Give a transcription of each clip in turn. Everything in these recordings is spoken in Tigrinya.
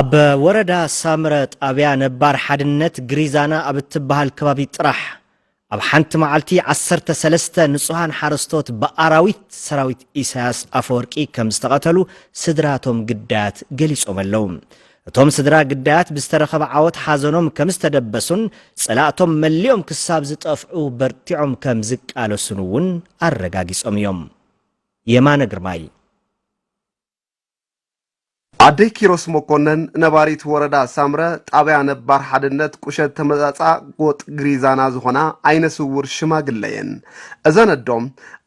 ኣብ ወረዳ ሳምረ ጣብያ ነባር ሓድነት ግሪዛና ኣብ እትበሃል ከባቢ ጥራሕ ኣብ ሓንቲ መዓልቲ ዓሰርተ ሰለስተ ንጹሃን ሓረስቶት ብኣራዊት ሰራዊት ኢሳያስ ኣፈወርቂ ከም ዝተቐተሉ ስድራቶም ግዳያት ገሊጾም ኣለዉ። እቶም ስድራ ግዳያት ብዝተረኸበ ዓወት ሓዘኖም ከም ዝተደበሱን ጸላእቶም መሊኦም ክሳብ ዝጠፍዑ በርቲዖም ከም ዝቃለሱን እውን ኣረጋጊጾም እዮም። የማነ ግርማይ። ኣደይ ኪሮስ መኮነን፣ ነባሪት ወረዳ ሳምረ፣ ጣብያ ነባር ሓድነት ቁሸት ተመጻጻ ጎጥ ግሪዛና ዝኾና ዓይነ ስውር ሽማግለ እየን። እዘን ኣዶ፣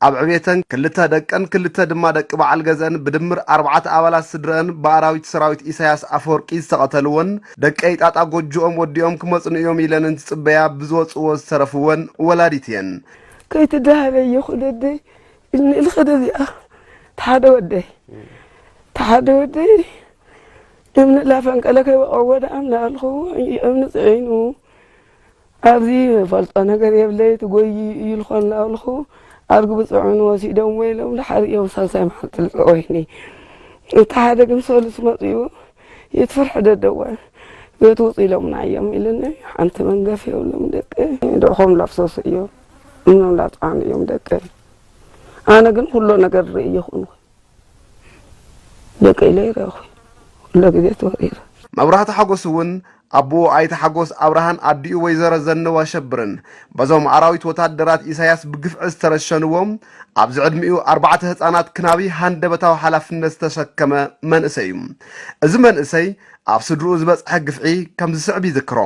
ኣብ ዕቤተን ክልተ ደቀን ክልተ ድማ ደቂ በዓል ገዝአን ብድምር ኣርባዕተ ኣባላት ስድረአን ብኣራዊት ሰራዊት ኢሳያስ ኣፈወርቂ ዝተቐተልወን፣ ደቀይ ጣጣ ጎጆኦም ወዲኦም ክመጹኒ እዮም ኢለን እንትጽበያ ብዝወጽዎ ዝተረፍወን ወላዲት እየን። ከይትደሃበ እየ ኹደደይ ኢልኒ ኢልኸ ደዚኣ ተሓደ ወደይ ተሓደ ወደይ እምኒ ላፈንቀለ ከይወቐወ ደኣ እናበልኹ እምኒ ጽዒኑ ኣብዚ ፈልጦ ነገር የብለይ ትጎይ እዩ ልኾን እናበልኹ ኣድጊ ብፅዑን ወሲዶም ወይሎም ድሓር እዮም ሳልሳይ መዓልቲ ልፅዕ ወይኒ እቲ ሓደ ግን ሰሉስ መፅኡ ይትፍርሕ ደደወ ቤት ውፅ ኢሎምና እዮም ኢልኒ ሓንቲ መንገፍ የብሎም ደቂ ድዕኾም ላፍሰሱ እዮም እምኖም ላፅዓኑ እዮም ደቂ ኣነ ግን ኩሎ ነገር ርኢ ይኹንኩ ደቂ ኢለ ይረኹ ኩሎ ግዜ ተወሪረ መብራህቲ ሓጎስ እውን ኣቦኡ ኣይተ ሓጎስ ኣብርሃን ኣዲኡ ወይዘሮ ዘነዋ ሸብርን በዞም ኣራዊት ወታደራት ኢሳያስ ብግፍዒ ዝተረሸንዎም ኣብዚ ዕድሚኡ ኣርባዕተ ህፃናት ክናቢ ሃንደበታዊ ሓላፍነት ዝተሸከመ መንእሰይ እዩ። እዚ መንእሰይ ኣብ ስድርኡ ዝበፅሐ ግፍዒ ከምዚ ስዕብ ይዝክሮ።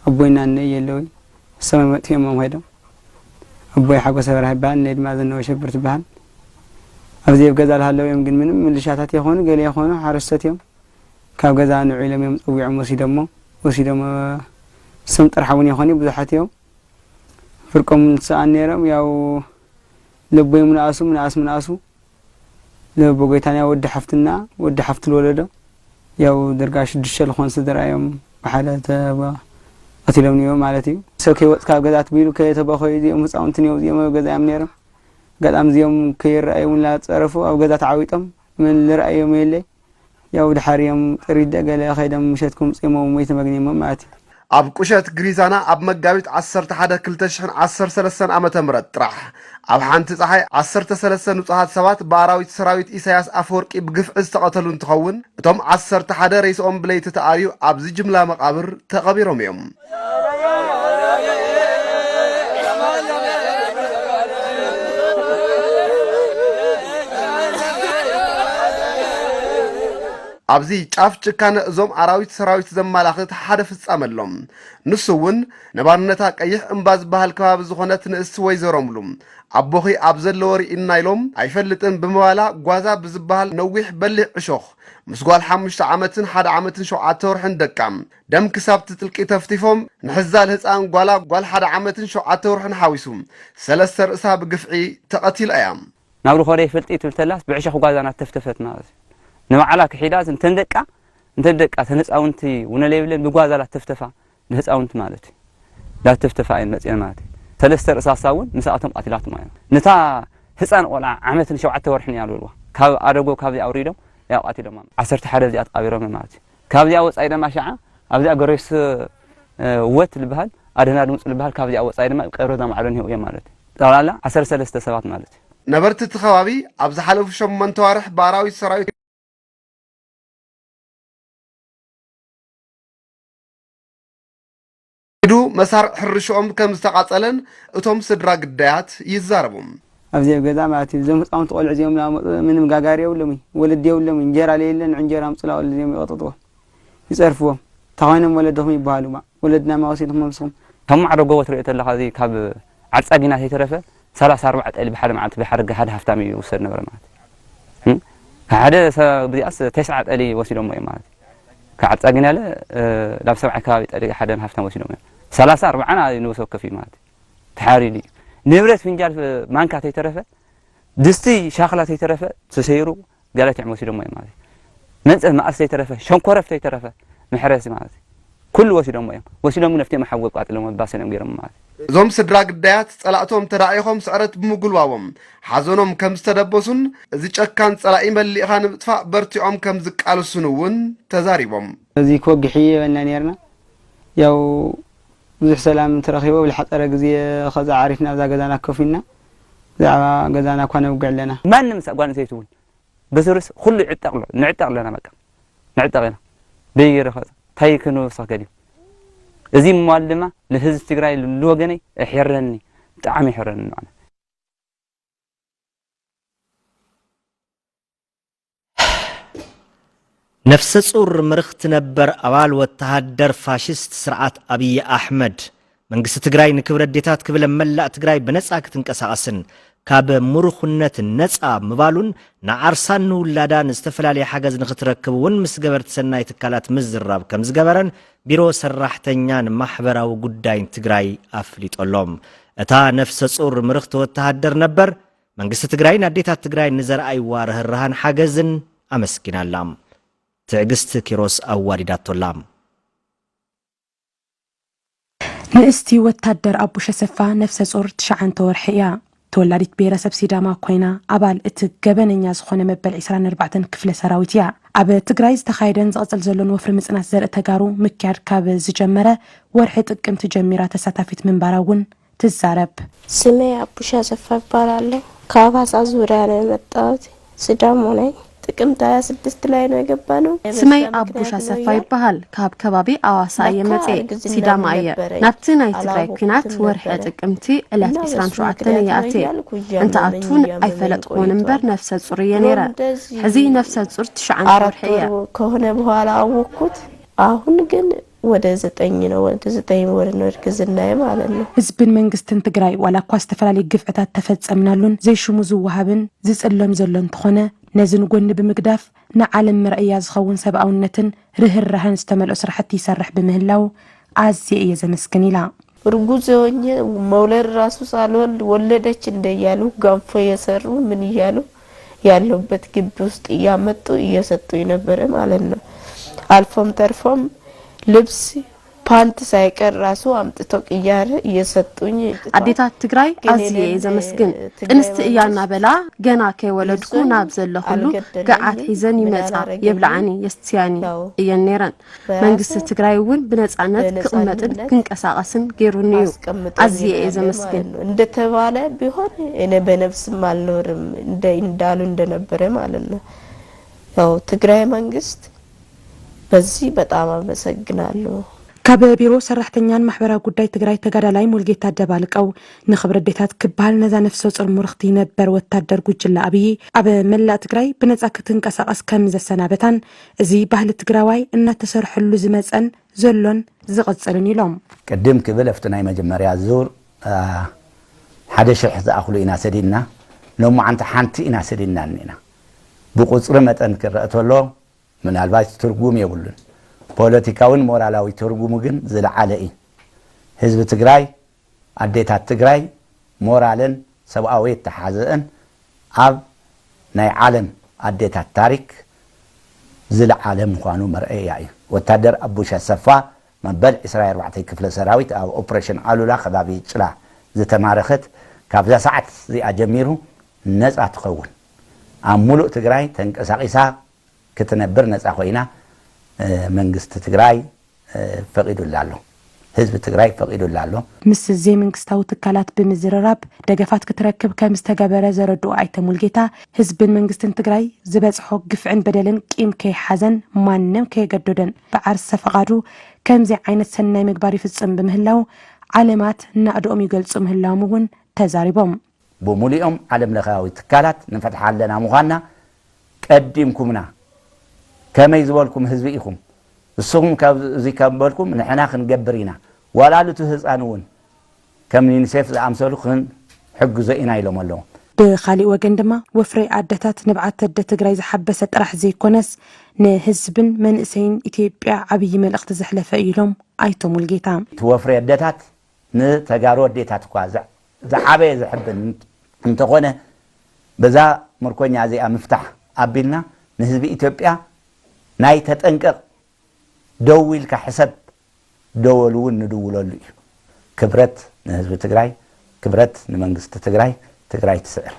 ኣቦይና እነይ የለውይ ሰማይ መጥፊኦም እዮም ኸይዶም ኣቦይ ሓጎስ ኣብርሃ ይበሃል እነይ ድማ ዘነዋ ሸብር ትበሃል ኣብዚ ኣብ ገዛ ዝሃለዉ እዮም ግን ምንም ምልሻታት የኾኑ ገለ የኾኑ ሓረስቶት እዮም ካብ ገዛ ንዑ ኢሎም እዮም ጸዊዖም ወሲዶሞ ወሲዶም ስም ጥራሕ እውን የኾኑ ብዙሓት እዮም ፍርቆም ንስኣን ነይሮም ያው ለቦይ ምንኣሱ ምንኣስ ምንኣሱ ለቦ ጎይታንያ ወዲ ሓፍትና ወዲ ሓፍቲ ዝወለዶ ያው ድርጋ ሽዱሽተ ዝኾን ስድራ እዮም ብሓደ ተባ ቀቲሎም እዮም ማለት እዩ ሰብ ከይወፅ ካብ ገዛ ትቢሉ ከየተበኸዩ እዚኦም ህፃውንቲ ነው እዚኦም ኣብ ገዛ እዮም ነይሮም ኣጋጣሚ እዚኦም ከይረኣዩ እውን ላፀረፉ ኣብ ገዛ ተዓዊጦም መን ዝረኣዮም የለይ ያው ድሓር እዮም ጥሪት ደ ገለ ከይዶም ምሸት ክምፅኡ እዮም ሞይቶም ኣግኒዮሞም ማለት እዩ። ኣብ ቁሸት ግሪዛና ኣብ መጋቢት ዓሰርተ ሓደ ክልተ ሽሕን ዓሰርተ ሰለስተን ዓመተ ምህረት ጥራሕ ኣብ ሓንቲ ፀሓይ ዓሰርተ ሰለስተ ንጹሃት ሰባት ብኣራዊት ሰራዊት ኢሳያስ ኣፈወርቂ ብግፍዒ ዝተቐተሉ እንትኸውን እቶም ዓሰርተ ሓደ ሬስኦም ብለይቲ ተኣርዩ ኣብዚ ጅምላ መቓብር ተቐቢሮም እዮም። ኣብዚ ጫፍ ጭካነ እዞም ኣራዊት ሰራዊት ዘማላኽት ሓደ ፍጻመ ኣሎ። ንሱ እውን ነባርነታ ቀይሕ እምባ ዝበሃል ከባቢ ዝኾነት ንእስቲ ወይዘሮ ሙሉ ኣቦኺ ኣብ ዘለዎ ርኢና ኢሎም ኣይፈልጥን ብምባላ ጓዛ ብዝበሃል ነዊሕ በሊሕ ዕሾኽ ምስ ጓል ሓሙሽተ ዓመትን ሓደ ዓመትን ሸውዓተ ወርሕን ደቃ ደም ክሳብ ትጥልቂ ተፍቲፎም ንሕዛል ህፃን ጓላ ጓል ሓደ ዓመትን ሸውዓተ ወርሕን ሓዊሱ ሰለስተ ርእሳ ብግፍዒ ተቐቲላ እያ። ናብ ርኾ ደይፈልጥ እዩ ትብል ተላስ ብዕሾኽ ጓዛ ናተፍተፈት ማለት እዩ። ንባዕላ ክሒዳ እንተን ደቃ እንተን ደቃ ተን ህፃውንቲ ውነ ለይብለን ብጓዛ ላተፍተፋ ንህፃውንቲ ማለት እዩ። ላተፍተፋ እየን መፅአን ማለት እዩ። ሰለስተ ርእሳሳ እውን ምስኣቶም ቀቲላትማ እዮም። ነታ ህፃን ቆልዓ ዓመትን ሸውዓተ ወርሕን እያ ዝበልዋ ካብ ኣደጎ ካብዚ ኣውሪዶም ያው ቀቲሎማ። ዓሰርተ ሓደ እዚኣ ተቃቢሮም ማለት እዩ። ካብዚኣ ወፃኢ ድማ ሸዓ ኣብዚኣ ገረሱ ወት ዝበሃል ኣደና ድምፁ ዝበሃል ካብዚኣ ወፃኢ ድማ ቀብሪ እዛ ማዕዶ እኒሄው እዮም ማለት እዩ። ጠቕላላ ዓሰርተ ሰለስተ ሰባት ማለት እዩ። ነበርቲ እቲ ከባቢ ኣብ ዝሓለፉ ሸሞንተ ዋርሕ ብኣራዊት ሰራዊት ኢዱ መሳርዕ ሕርሽኦም ከም ዝተቓጸለን እቶም ስድራ ግዳያት ይዛረቡ። ኣብዚ ኣብ ገዛ ማለት እዩ እዞም ህፃውንቲ ቆልዑ እዚኦም ላመጡ ምንም ጋጋሪ የብሎም እዩ ወለዲ የብሎም እዩ እንጀራ ለየለን እንጀራ ኣምፅላ ወለዲ እዮም ይቐጥጥዎም ይፀርፍዎም እንታይ ኮይኖም ወለድኹም ይበሃሉ ማ ወለድና ማ ወሲድኹም ኣምስኹም ካብ ማዕዶ ጎቦ ትሪኦ ተለኻ እዚ ካብ ዓርፃጊና ተይተረፈ ሰላሳ ኣርባዓ ጠሊ ብሓደ መዓልቲ ብሓደ ሓደ ሃፍታም እዩ ይውሰድ ነበረ ማለት እዩ ሓደ ሰብ ብዚኣስ ተስዓ ጠሊ ወሲዶሞ እዮም ማለት እዩ ካብ ዓርፃጊና ለ ናብ ሰብዓ ከባቢ ጠሊ ሓደ ሃፍታም ወሲዶሞ እዮም ሰላሳ ኣርባዓና ንብስ ወከፍ እዩ ማለት እዩ ተሓሪዱ እዩ ንብረት ፍንጃል ማንካ ተይተረፈ ድስቲ ሻኽላ ተይተረፈ ተሰይሩ ገለ ቲዕም ወሲዶሞ እዮም ማለት እዩ። መንፀፍ መኣስ ተይተረፈ ሸንኮረፍ ተይተረፈ መሕረሲ ማለት እዩ። ኩሉ ወሲዶሞ እዮም። ወሲዶም ግን ኣብቲ መሓዊ ኣቃጢሎሞ ባሰን እዮም ገይሮሞ ማለት እዩ። እዞም ስድራ ግዳያት ጸላእቶም ተዳኢኾም ስዕረት ብምጉልባቦም ሓዘኖም ከም ዝተደበሱን እዚ ጨካን ጸላኢ መሊእኻ ንምጥፋእ በርቲዖም ከም ዝቃልሱን እውን ተዛሪቦም። እዚ ክወግሕ ይበልና ነርና። ያው ብዙሕ ሰላም ተረኺቦ ብልሓጸረ ግዜ ኸዛ ዓሪፍና ኣብዛ ገዛና ኮፍ ኢልና ብዛዕባ ገዛና እኳ ነውግዕ ኣለና። ማንም ሰብ ጓል ኣንስተይቲ እውን ብስሩስ ኩሉ ይዕጠቕ ኣሎ። ንዕጠቕ ኣለና በቃ። ንዕጠቕ ኢና። ደይገይረ ኸ እንታይ ክንወስኽ ገዲም። እዚ ምዋል ድማ ንህዝቢ ትግራይ ንወገነይ እሕረኒ፣ ብጣዕሚ እሕረኒ ንዓና። ነፍሰ ጹር ምርኽቲ ነበር ኣባል ወተሃደር ፋሽስት ስርዓት ኣብይ ኣሕመድ መንግስቲ ትግራይ ንክብሪ ኣዴታት ክብል ኣብ መላእ ትግራይ ብነጻ ክትንቀሳቐስን ካብ ምሩኽነት ነጻ ምባሉን ንዓርሳን ንውላዳን ዝተፈላለየ ሓገዝ ንክትረክብ እውን ምስ ገበርቲ ሰናይ ትካላት ምዝራብ ከም ዝገበረን ቢሮ ሰራሕተኛን ማሕበራዊ ጉዳይን ትግራይ ኣፍሊጦሎም። እታ ነፍሰ ጹር ምርኽቲ ወተሃደር ነበር መንግስቲ ትግራይ ንኣዴታት ትግራይ ንዘርኣይዋ ርህራሃን ሓገዝን ኣመስጊናላ። ትዕግስት ኪሮስ ኣዋዲዳቶላ። ንእስቲ ወታደር ኣቡሸ ሰፋ ነፍሰ ጾር ትሽዓንተ ወርሒ እያ። ተወላዲት ብሄረሰብ ሲዳማ ኮይና ኣባል እቲ ገበነኛ ዝኾነ መበል ዕስራን ኣርባዕተን ክፍለ ሰራዊት እያ። ኣብ ትግራይ ዝተኻየደን ዝቕጽል ዘሎን ወፍሪ ምጽናት ዘርኢ ተጋሩ ምክያድ ካብ ዝጀመረ ወርሒ ጥቅምቲ ጀሚራ ተሳታፊት ምንባራ እውን ትዛረብ። ስሜ ኣቡሻ ሰፋ ይባላለሁ። ከአባሳ ዙሪያ ነው የመጣሁት። ሲዳሞ ነኝ። ጥቅምት ሃያ ስድስት ላይ ነው የገባነው። ስመይ ኣቡሽ ኣሰፋ ይበሃል። ካብ ከባቢ ኣዋሳ እየ መፅኤ። ሲዳማ እየ። ናብቲ ናይ ትግራይ ኲናት ወርሒ ጥቅምቲ ዕለት ዕስራን ሸውዓተን እየ ኣትየ። እንተ ኣቱን ኣይፈለጥኩን እምበር ነፍሰ ፁር እየ ነይረ። ሕዚ ነፍሰ ፁር ትሽዓንተ ወርሒ እየ። ከሆነ በኋላ አወቅኩት። አሁን ግን ወደ ዘጠኝ ነው፣ ወደ ዘጠኝ ወር ነው እርግዝናዬ ማለት ነው። ህዝብን መንግስትን ትግራይ ዋላ እኳ ዝተፈላለዩ ግፍዕታት ተፈጸምናሉን ዘይሽሙ ዝወሃብን ዝጽለም ዘሎ እንተኾነ፣ ነዚ ንጎኒ ብምግዳፍ ንዓለም መርኣያ ዝኸውን ሰብኣውነትን ርህራሀን ዝተመልኦ ስራሕቲ ይሰርሕ ብምህላው ኣዝየ እየ ዘመስግን ኢላ። እርጉዝ ሆኜ መውለድ ራሱ ሳልወልድ ወለደች እንደ እያሉ ገንፎ እየሰሩ ምን እያሉ ያለሁበት ግቢ ውስጥ እያመጡ እየሰጡኝ ነበረ ማለት ነው። አልፎም ተርፎም ልብስ ፓንት ሳይቀር ራሱ አምጥቶ ቅያሬ እየሰጡኝ። ኣዴታት ትግራይ ኣዝየ እየ ዘመስግን። ጥንስቲ እያ እናበላ ገና ከይወለድኩ ናብ ዘለኹሉ ገዓት ሒዘን ይመፃ፣ የብልዓኒ፣ የስትያኒ እየን ነይረን። መንግስቲ ትግራይ እውን ብነፃነት ክቕመጥን ክንቀሳቐስን ገይሩኒ እዩ። ኣዝየ እየ ዘመስግን። እንደተባለ ቢሆን እኔ በነፍስም አልኖርም እንዳሉ እንደነበረ ማለት ነው። ያው ትግራይ መንግስት በዚህ በጣም አመሰግናለሁ። ካብ ቢሮ ሰራሕተኛን ማሕበራዊ ጉዳይ ትግራይ ተጋዳላይ ሙልጌታ ደባልቀው፣ ንኽብሪ ኣዴታት ክበሃል ነዛ ነፍሰ ፁር ምሩኽቲ ነበር ወታደር ጉጅለ ኣብይ ኣብ መላእ ትግራይ ብነፃ ክትንቀሳቐስ ከም ዘሰናበታን፣ እዚ ባህሊ ትግራዋይ እናተሰርሐሉ ዝመፀን ዘሎን ዝቕፅልን ኢሎም። ቅድም ክብል ኣብቲ ናይ መጀመርያ ዙር ሓደ ሽሕ ዝኣኽሉ ኢና ሰዲድና፣ ሎማዓንቲ ሓንቲ ኢና ሰዲድና እኒና። ብቁፅሪ መጠን ክረአ ተሎ ምናልባት ትርጉም የብሉን። ፖለቲካዊን ሞራላዊ ትርጉሙ ግን ዝለዓለ እዩ። ህዝቢ ትግራይ፣ ኣዴታት ትግራይ ሞራለን ሰብኣዊ ኣተሓዘእን ኣብ ናይ ዓለም ኣዴታት ታሪክ ዝለዓለ ምዃኑ መርኣያ እዩ። ወታደር ኣቡሽ ኣሰፋ መበል ዕስራን ኣርባዕተን ክፍለ ሰራዊት ኣብ ኦፕሬሽን ኣሉላ ከባቢ ጭላ ዝተማረኸት ካብዛ ሰዓት እዚኣ ጀሚሩ ነፃ ትኸውን። ኣብ ሙሉእ ትግራይ ተንቀሳቒሳ ክትነብር ነፃ ኮይና መንግስቲ ትግራይ ፈቒዱላ ኣሎ። ህዝቢ ትግራይ ፈቒዱላ ኣሎ። ምስ ዘይመንግስታዊ ትካላት ብምዝርራብ ደገፋት ክትረክብ ከም ዝተገበረ ዘረድኡ ኣይተ ሙልጌታ፣ ህዝብን መንግስትን ትግራይ ዝበፅሖ ግፍዕን በደልን ቂም ከይሓዘን ማንም ከየገደዶን ብዓርሰ ፈቓዱ ከምዚ ዓይነት ሰናይ ምግባር ይፍፅም ብምህላው ዓለማት ናእድኦም ይገልፁ ምህላዎም እውን ተዛሪቦም። ብሙሉኦም ዓለም ለኻዊ ትካላት ንፈትሓ ኣለና ምዃንና ቀዲምኩምና ከመይ ዝበልኩም ህዝቢ ኢኹም እስኹም ካብ እዚ ካብ በልኩም ንሕና ክንገብር ኢና ዋላ ልቱ ህፃን እውን ከም ዩኒሴፍ ዝኣምሰሉ ክንሕግዞ ኢና ኢሎም ኣለዉ። ብኻሊእ ወገን ድማ ወፍሪ ኣደታት ንብዓት ኣደ ትግራይ ዝሓበሰ ጥራሕ ዘይኮነስ ንህዝብን መንእሰይን ኢትዮጵያ ዓብዪ መልእኽቲ ዘሕለፈ እዩ ኢሎም ኣይተ ሙልጌታ። እቲ ወፍሪ ኣደታት ንተጋሩ ኣዴታት እኳ ዝዓበየ ዘሕብን እንተኾነ በዛ ምርኮኛ እዚኣ ምፍታሕ ኣቢልና ንህዝቢ ኢትዮጵያ ናይ ተጠንቀቕ ደው ኢልካ ሕሰብ ደወል እውን ንድውለሉ እዩ። ክብረት ንህዝቢ ትግራይ፣ ክብረት ንመንግስቲ ትግራይ። ትግራይ ትስዕር።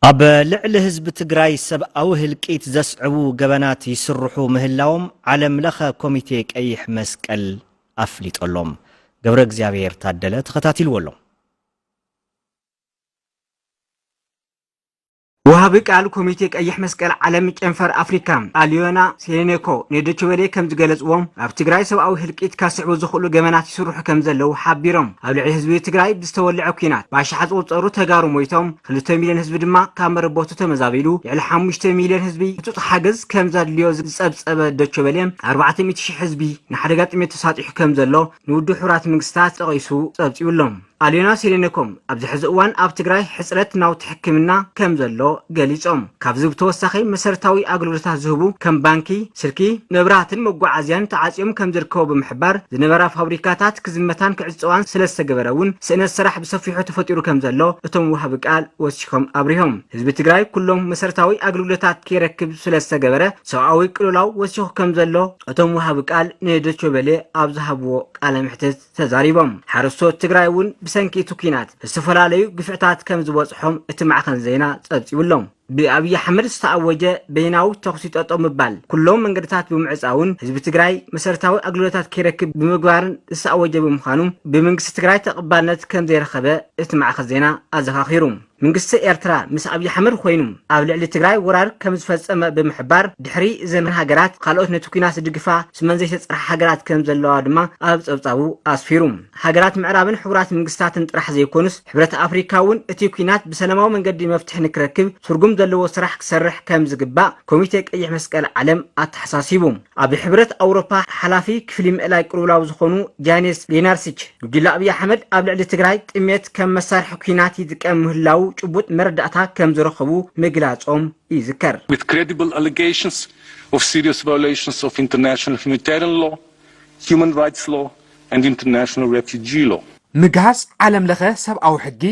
ኣብ ልዕሊ ህዝቢ ትግራይ ሰብኣዊ ህልቂት ዘስዕቡ ገበናት ይስርሑ ምህላዎም ዓለም ለኸ ኮሚቴ ቀይሕ መስቀል ኣፍሊጦሎም። ገብረ እግዚኣብሔር ታደለ ተኸታቲልዎ ኣሎ። ወሃቢ ቃል ኮሚቴ ቀይሕ መስቀል ዓለም ጨንፈር ኣፍሪካ ኣልዮና ሴሌኔኮ ንዶችቨሌ ከም ዝገለጽዎም፣ ኣብ ትግራይ ሰብኣዊ ህልቂት ካስዕቡ ዝኽእሉ ገበናት ይስርሑ ከም ዘለዉ ሓቢሮም። ኣብ ልዕሊ ህዝቢ ትግራይ ብዝተወልዐ ኲናት ብኣሽሓት ዝቑጸሩ ተጋሩ ሞይቶም፣ ክልተ ሚልዮን ህዝቢ ድማ ካብ መረበቱ ተመዛቢሉ፣ ልዕሊ ሓሙሽተ ሚልዮን ህዝቢ ህጹጽ ሓገዝ ከም ዘድልዮ ዝጸብጸበ ዶችቨሌ፣ ኣርባዕተ ሚእቲ ሺሕ ህዝቢ ንሓደጋ ጥሜት ተሳጢሑ ከም ዘሎ ንውድብ ሕቡራት መንግስታት ጠቒሱ ጸብጺቡሎም። ኣልዮና ሴሌኔኮም ኣብዚ ሕዚ እዋን ኣብ ትግራይ ሕፅረት ናውቲ ሕክምና ከም ዘሎ ገሊፆም። ካብዚ ብተወሳኺ መሰረታዊ ኣገልግሎታት ዝህቡ ከም ባንኪ፣ ስልኪ፣ መብራህትን መጓዓዝያን ተዓፅዮም ከም ዝርከቡ ብምሕባር፣ ዝነበራ ፋብሪካታት ክዝመታን ክዕፀዋን ስለ ዝተገበረ እውን ስእነት ስራሕ ብሰፊሑ ተፈጢሩ ከም ዘሎ እቶም ወሃቢ ቃል ወሲኾም ኣብሪሆም። ህዝቢ ትግራይ ኩሎም መሰረታዊ ኣገልግሎታት ከይረክብ ስለ ዝተገበረ ሰብኣዊ ቅልውላው ወሲኹ ከም ዘሎ እቶም ወሃቢ ቃል ንዶቼ ቬለ ኣብ ዝሃብዎ ቃለ መሕትት ተዛሪቦም። ሓረስቶት ትግራይ እውን ብሰንኪ እቲ ኲናት ዝተፈላለዩ ግፍዕታት ከም ዝበፅሖም እቲ ማዕኸን ዜና ፀብፂቡሎም። ብኣብይ ኣሕመድ ዝተኣወጀ በይናዊ ተኹሲ ጠጠው ምባል፣ ኩሎም መንገድታት ብምዕፃውን ህዝቢ ትግራይ መሰረታዊ ኣገልግሎታት ከይረክብ ብምግባርን ዝተኣወጀ ብምዃኑ ብመንግስቲ ትግራይ ተቐባልነት ከም ዘይረኸበ እቲ ማዕኸን ዜና ኣዘኻኺሩ። መንግስቲ ኤርትራ ምስ ኣብይ ኣሕመድ ኮይኑ ኣብ ልዕሊ ትግራይ ወራር ከም ዝፈጸመ ብምሕባር፣ ድሕሪ እዘን ሃገራት ካልኦት ነቲ ኲናት ዝድግፋ ስመን ዘይተጸርሓ ሃገራት ከም ዘለዋ ድማ ኣብ ጸብጻቡ ኣስፊሩ። ሃገራት ምዕራብን ሕቡራት መንግስታትን ጥራሕ ዘይኮኑስ፣ ሕብረት ኣፍሪካ እውን እቲ ኲናት ብሰላማዊ መንገዲ መፍትሒ ንክረክብ ትርጉም ዘለዎ ስራሕ ክሰርሕ ከም ዝግባእ ኮሚቴ ቀይሕ መስቀል ዓለም ኣተሓሳሲቡ። ኣብ ሕብረት ኣውሮፓ ሓላፊ ክፍሊ ምእላይ ቅልውላው ዝኾኑ ጃኔስ ሌናርሲች፣ ጉጅለ ኣብይ ኣሕመድ ኣብ ልዕሊ ትግራይ ጥሜት ከም መሳርሒ ኲናት ይጥቀም ምህላው ጭቡጥ መረዳእታ ከም ዝረኸቡ ምግላጾም ይዝከር። With credible allegations of serious violations of international humanitarian law, human rights law, and international refugee law. ምግሃስ ዓለም ለኸ ሰብኣዊ ሕጊ፣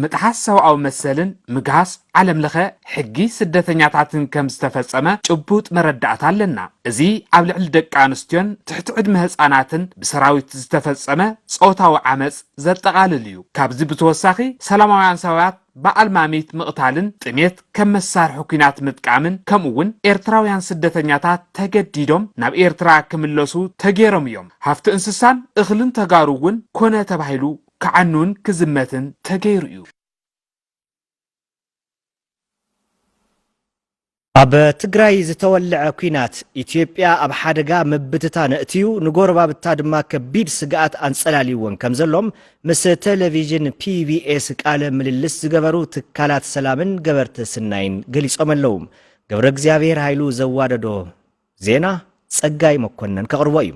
ምጥሓስ ሰብኣዊ መሰልን ምግሃስ ዓለም ለኸ ሕጊ ስደተኛታትን ከም ዝተፈጸመ ጭቡጥ መረዳእታ ኣለና። እዚ ኣብ ልዕሊ ደቂ ኣንስትዮን ትሕቲ ዕድመ ህጻናትን ብሰራዊት ዝተፈጸመ ጾታዊ ዓመጽ ዘጠቓልል እዩ። ካብዚ ብተወሳኺ ሰላማውያን ሰባት ብኣልማሚት ምቕታልን ጥሜት ከም መሳርሒ ኲናት ምጥቃምን ከምኡ እውን ኤርትራውያን ስደተኛታት ተገዲዶም ናብ ኤርትራ ክምለሱ ተገይሮም እዮም። ሃፍቲ እንስሳን እኽልን ተጋሩ እውን ኮነ ተባሂሉ ክዓኑን ክዝመትን ተገይሩ እዩ። ኣብ ትግራይ ዝተወልዐ ኲናት ኢትዮጵያ ኣብ ሓደጋ ምብትታን እትዩ፣ ንጎረባብታ ድማ ከቢድ ስግኣት ኣንጸላልይወን ከም ዘሎም ምስ ቴሌቪዥን ፒ ቢ ኤስ ቃለ ምልልስ ዝገበሩ ትካላት ሰላምን ገበርቲ ስናይን ገሊጾም ኣለዉ። ገብረ እግዚኣብሔር ሃይሉ ዘዋደዶ ዜና ጸጋይ መኮነን ከቕርቦ እዩ።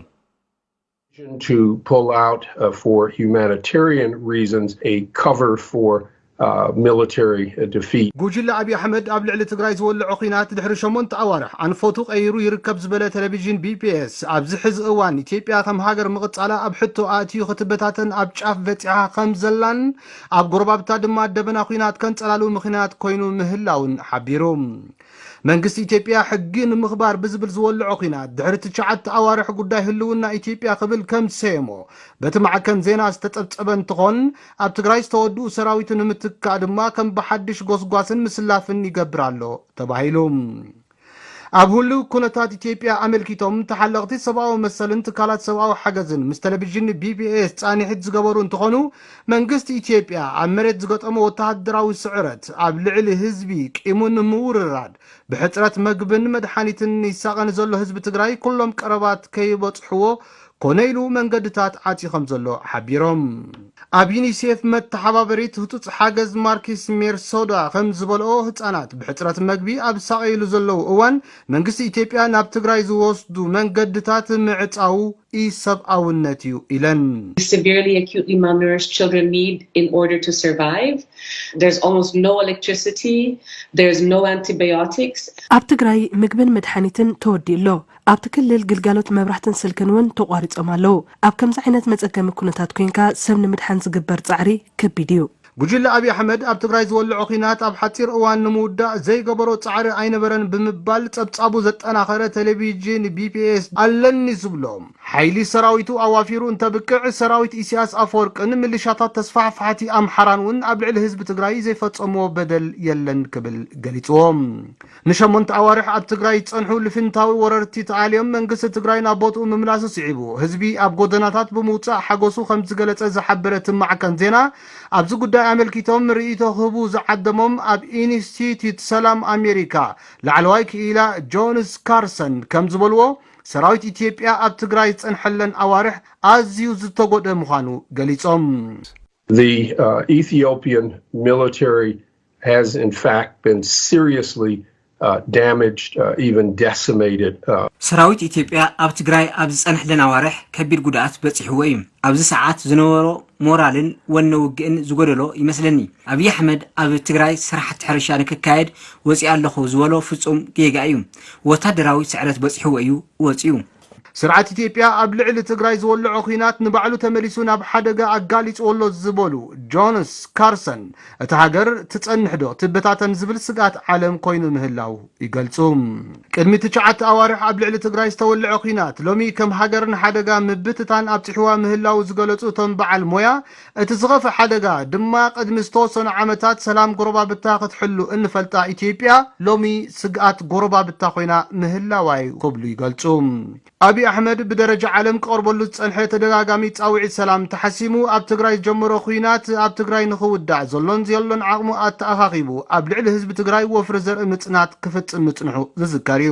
To pull out uh, for humanitarian reasons a cover for uh, military uh, defeat. ጉጅለ ኣብይ ኣሕመድ ኣብ ልዕሊ ትግራይ ዝወልዖ ኲናት ድሕሪ ሸሞንተ ኣዋርሕ ኣንፈቱ ቀይሩ ይርከብ ዝበለ ቴሌቪዥን ቢ ቢ ኤስ፣ ኣብዚ ሕዚ እዋን ኢትዮጵያ ከም ሃገር ምቕጻላ ኣብ ሕቶ ኣእትዩ ክትበታተን ኣብ ጫፍ በጺሓ ከም ዘላን ኣብ ጎረባብታ ድማ ደበና ኲናት ከንጸላሉ ምኽንያት ኮይኑ ምህላውን ሓቢሩ። መንግስቲ ኢትዮጵያ ሕጊ ንምኽባር ብዝብል ዝወልዖ ኲናት ድሕሪ ትሽዓተ ኣዋርሕ ጉዳይ ህልውና ኢትዮጵያ ክብል ከም ዝሰየሞ በቲ ማዕከን ዜና ዝተጸብጸበ እንትኾን፣ ኣብ ትግራይ ዝተወድኡ ሰራዊት ንምትካእ ድማ ከም ብሓድሽ ጎስጓስን ምስላፍን ይገብር ኣሎ ተባሂሉ። ኣብ ህልው ኩነታት ኢትዮጵያ ኣመልኪቶም ተሓለቕቲ ሰብኣዊ መሰልን ትካላት ሰብኣዊ ሓገዝን ምስ ቴሌቪዥን ቢ ቢ ኤስ ጻንሒት ዝገበሩ እንትኾኑ፣ መንግስቲ ኢትዮጵያ ኣብ መሬት ዝገጠሞ ወተሃደራዊ ስዕረት ኣብ ልዕሊ ህዝቢ ቂሙ ንምውርራድ ብሕፅረት መግብን መድሓኒትን ይሳቐ ንዘሎ ህዝቢ ትግራይ ኩሎም ቀረባት ከይበፅሕዎ ኮነ ኢሉ መንገድታት ዓፅዩ ከም ዘሎ ሓቢሮም። ኣብ ዩኒሴፍ መተሓባበሪት ህፁፅ ሓገዝ ማርኪስ ሜርሶዳ ከም ዝበልኦ ህፃናት ብሕፅረት መግቢ ኣብ ዝሳቐይሉ ዘለዉ እዋን መንግስቲ ኢትዮጵያ ናብ ትግራይ ዝወስዱ መንገድታት ምዕፃዉ ኢሰብኣውነት እዩ ኢለን። Severely acutely malnourished children need in order to survive. There's almost no electricity, there's no antibiotics. ኣብ ትግራይ ምግብን መድሓኒትን ተወዲኡ ኣሎ። ኣብቲ ክልል ግልጋሎት መብራህትን ስልክን እውን ተቋሪጾም ኣለዉ። ኣብ ከምዚ ዓይነት መጸገሚ ኩነታት ኮይንካ ሰብ ንምድሓን ዝግበር ጻዕሪ ከቢድ እዩ። ጉጅለ ኣብይ ኣሕመድ ኣብ ትግራይ ዝወልዖ ኲናት ኣብ ሓፂር እዋን ንምውዳእ ዘይገበሮ ፃዕሪ ኣይነበረን ብምባል ጸብጻቡ ዘጠናኸረ ቴሌቪዥን ቢቢኤስ ኣለኒ ዝብሎ ሓይሊ ሰራዊቱ ኣዋፊሩ እንተብቅዕ፣ ሰራዊት ኢሳያስ ኣፈወርቅን ምልሻታት ተስፋሕፋሕቲ ኣምሓራን እውን ኣብ ልዕሊ ህዝቢ ትግራይ ዘይፈጸምዎ በደል የለን ክብል ገሊጽዎ። ንሸሞንተ ኣዋርሕ ኣብ ትግራይ ዝጸንሑ ልፍንታዊ ወረርቲ ተኣልዮም መንግስቲ ትግራይ ናብ ቦትኡ ምምላሱ ስዒቡ፣ ህዝቢ ኣብ ጎደናታት ብምውጻእ ሓጎሱ ከም ዝገለጸ ዝሓበረ እቲ ማዕከን ዜና፣ ኣብዚ ጉዳይ ኣመልኪቶም ርእይቶ ክህቡ ዝዓደሞም ኣብ ኢንስቲትዩት ሰላም ኣሜሪካ ላዕለዋይ ክኢላ ጆንስ ካርሰን ከም ዝበልዎ፣ ሰራዊት ኢትዮጵያ ኣብ ትግራይ ዝጸንሐለን ኣዋርሕ ኣዝዩ ዝተጎድአ ምዃኑ ገሊጾም። The uh, Ethiopian military has, in fact, been seriously uh, damaged, uh, even decimated. Uh, ሰራዊት ኢትዮጵያ ኣብ ትግራይ ኣብ ዝጸንሐለን ኣዋርሕ ከቢድ ጉድኣት በጺሕዎ እዩ። ኣብዚ ሰዓት ዝነበሮ ሞራልን ወነ ውግእን ዝጎደሎ ይመስለኒ። ኣብይ ኣሕመድ ኣብ ትግራይ ስራሕቲ ሕርሻ ንክካየድ ወፂኣ ኣለኹ ዝበሎ ፍጹም ጌጋ እዩ። ወታደራዊ ስዕረት በፂሕዎ እዩ ወፂኡ። ስርዓት ኢትዮጵያ ኣብ ልዕሊ ትግራይ ዝወልዖ ኲናት ንባዕሉ ተመሊሱ ናብ ሓደጋ ኣጋሊፅዎ ኣሎ ዝበሉ ጆንስ ካርሰን፣ እታ ሃገር ትጸንሕ ዶ ትበታተን ዝብል ስግኣት ዓለም ኮይኑ ምህላው ይገልጹ። ቅድሚ ትሽዓተ ኣዋርሕ ኣብ ልዕሊ ትግራይ ዝተወልዐ ኲናት ሎሚ ከም ሃገር ንሓደጋ ምብትታን ኣብፂሕዋ ምህላው ዝገለጹ እቶም በዓል ሞያ፣ እቲ ዝኸፍእ ሓደጋ ድማ ቅድሚ ዝተወሰኑ ዓመታት ሰላም ጎረባብታ ክትሕሉ እንፈልጣ ኢትዮጵያ ሎሚ ስግኣት ጎረባብታ ኮይና ምህላዋ እዩ ክብሉ ይገልጹ። ኣብይ ኣሕመድ ብደረጃ ዓለም ክቐርበሉ ዝጸንሐ ተደጋጋሚ ጻውዒት ሰላም ተሓሲሙ ኣብ ትግራይ ዝጀመሮ ኲናት ኣብ ትግራይ ንኽውዳእ ዘሎን ዘየሎን ዓቕሙ ኣተኣኻኺቡ ኣብ ልዕሊ ህዝቢ ትግራይ ወፍሪ ዘርኢ ምጽናት ክፍጽም ምጽንሑ ዝዝከር እዩ።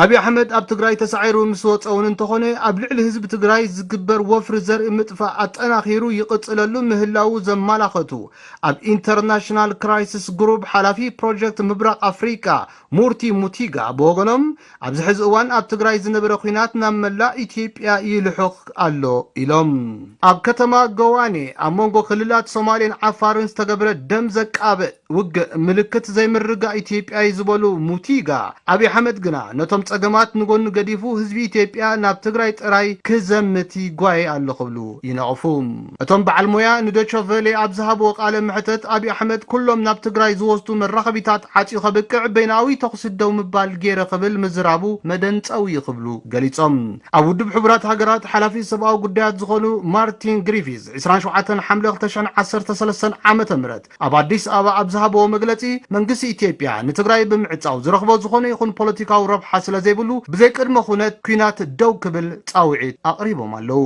ኣብይ ኣሕመድ ኣብ ትግራይ ተሳዒሩ ምስ ወጸ እውን እንተኾነ ኣብ ልዕሊ ህዝቢ ትግራይ ዝግበር ወፍሪ ዘርኢ ምጥፋእ ኣጠናኺሩ ይቕጽለሉ ምህላዉ ዘመላኸቱ ኣብ ኢንተርናሽናል ክራይሲስ ግሩፕ ሓላፊ ፕሮጀክት ምብራቕ ኣፍሪቃ ሙርቲ ሙቲጋ ብወገኖም ኣብዚ ሕዚ እዋን ኣብ ትግራይ ዝነበረ ኲናት ናብ መላእ ኢትዮጵያ ይልሑኽ ኣሎ ኢሎም። ኣብ ከተማ ገዋኔ ኣብ መንጎ ክልላት ሶማሌን ዓፋርን ዝተገብረ ደም ዘቃብእ ውግእ ምልክት ዘይምርጋእ ኢትዮጵያ እዩ ዝበሉ ሙቲጋ፣ ኣብይ ኣሕመድ ግና ነቶም ጸገማት ንጎኒ ገዲፉ ህዝቢ ኢትዮጵያ ናብ ትግራይ ጥራይ ክዘምት ይጓየ ኣሎ ክብሉ ይነቕፉ። እቶም በዓል ሞያ ንዶቸ ቨሌ ኣብ ዝሃብዎ ቃለ መሕተት ኣብይ ኣሕመድ ኩሎም ናብ ትግራይ ዝወስዱ መራኸቢታት ዓፅዩ ከብቅዕ በይናዊ ተኹሲ ደው ምባል ገይረ ክብል ምዝራቡ መደንፀዊ እዩ ክብሉ ገሊፆም። ኣብ ውድብ ሕቡራት ሃገራት ሓላፊ ሰብኣዊ ጉዳያት ዝኾኑ ማርቲን ግሪፊዝ ዕስራን ሸውዓተን ሓምለ ክልተ ሽሕን ዓሰርተ ሰለስተን ዓመተ ምህረት ኣብ ኣዲስ ኣበባ ኣብ ዝሃብዎ መግለፂ መንግስቲ ኢትዮጵያ ንትግራይ ብምዕፃው ዝረኽቦ ዝኾነ ይኹን ፖለቲካዊ ረብሓ ስለ ዘይብሉ ብዘይ ቅድመ ኩነት ኲናት ደው ክብል ፃውዒት ኣቕሪቦም ኣለዉ።